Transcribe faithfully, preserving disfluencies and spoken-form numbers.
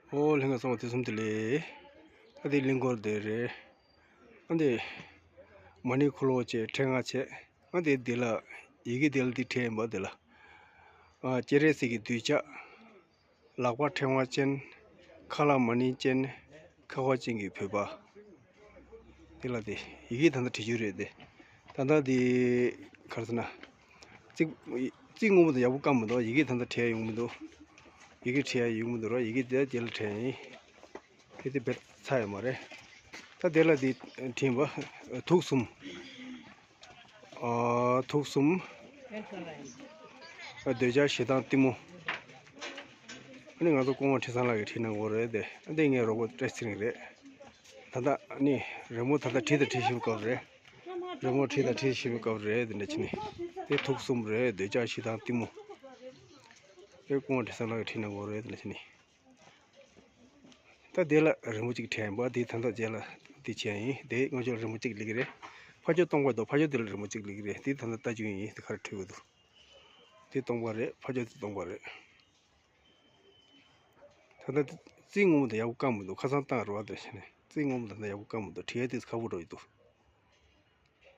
ཨོ་ལྷན་རྒྱས་ཚང་མ་དུས་གསུམ་བདེ་ལེགས། ཨ་འདི་གླིང་སྐོར་དེ་རེད། ཨ་འདི་མ་ཎི་འཁོར་ལོ་བཅས་ཕྲེང་ལྔ་བཅས། ཨ་འདི་འདི་ལ་ཡི་གེ་འདི་ལ་འདི་བྲིས་ཡིན་པ་འདི་ལ། ཨ་སྤྱན་རས་གཟིགས་ཀྱི་གདུལ་བྱ། ལག་པ་ཕྲེང་བ་ཅན། ཁ་ལ་མ་ཎི་ཅན། ཁ་བ་ཅན་གྱི་བོད་པ། དེ་ལ་དེ་ཡི་གེ་ད་ལྟ་བྲིས་རྒྱུ་རེད་དེ། ད་ལྟ་དེ་ག་རེ་ཟེར་ན། རྩིག་རྩིག་སྔོན་མོ་དང་ཡག་པོ་བཀབ་མི་འདུག་ཡི་གེ་ད་ལྟ་བྲིས་ཡ་ཡོང་མི་འདུག་ཡི་གེ་བྲིས་ཡ་ཡོང་མི་འདུག་ར། ཡི་གེ་དེ་རྗེས་ལ་བྲིས་ཡིན། དེ་དེ་བེད་ཚར་ཡོད་མ་རེད། ད་དེ་ལ་དེ་བྲིས་པ་དུག་གསུམ། ཨ་དུག་གསུམ། ཨ་འདོད་ཆགས་ཞེ་སྡང་གཏི་མུག་ཨ་ནི་ང་ཚོ་སྐུ་ངོ་ཁྲི་བཟང་ལགས་ཀྱིས་བྲིས་གནང་དགོས་རེད་དེ། ཨ་འདི་ངའི་རོགས་པ་བཀྲ་ཤིས་ཚེ་རིང་རེད། ད་ལྟ་ཨ་ནི་རི་མོ་ད་ལྟ་བྲིས་དང་བྲིས་བཞིན་པའི་སྐབས་རེད། རི་མོ་བྲིས་དང་བྲིས་བཞིན་པའི་སྐབས་རེད་དེ་འདྲ་བྱས་ནས། དེ་དུག་གསུམ་རེད། འདོད་ཆགས་ཞེ་སྡང་གཏི་མུག་དེ་སྐུ་ངོ་ཁྲི་བཟང་ལགས་ཀྱིས་བྲིས་གནང་དགོས་རེད་དེ་འདྲ་བྱས་ནས། ད་དེ་ལ་རི་མོ་གཅིག་བྲིས་ཡིན་པ་དེ་ད་ལྟ་རྗེས་ལ་དེ་བྱས་ཡིན། དེ་སྔོན་ཆད་རི་མོ་གཅིག་སླེབས་ཀྱི་རེད། ཕར་ཕྱོགས་སྟོང་པ་དང་ཕར་ཕྱོགས་དེ་ལ་རི་མོ་གཅིག་སླེབས་ཀྱི་རེད། དེ་ད་ལྟ་ལྟ་རྒྱུ་ཡིན། དེ་ག་རེ་བྲིས་དགོས་འདུག་དེ་སྟོང་པ་རེད། ཕར་ཕྱོགས་དེ་སྟོང་པ་རེད། ད་ལྟ་རྩིག་སྔོན་མོ་དང་ཡག་པོ་བཀབ་མི་འདུག་ཁ་སང་བཏང་རེད་བ། དེ་བྱས་ནས་རྩིག་སྔོན་མོ་དང་ད་ཡག་པོ་བཀབ་མི་འདུག་བྲིས་ཡ་དེ་ཁག་པོ་འགྲོ་ཡི་འདུག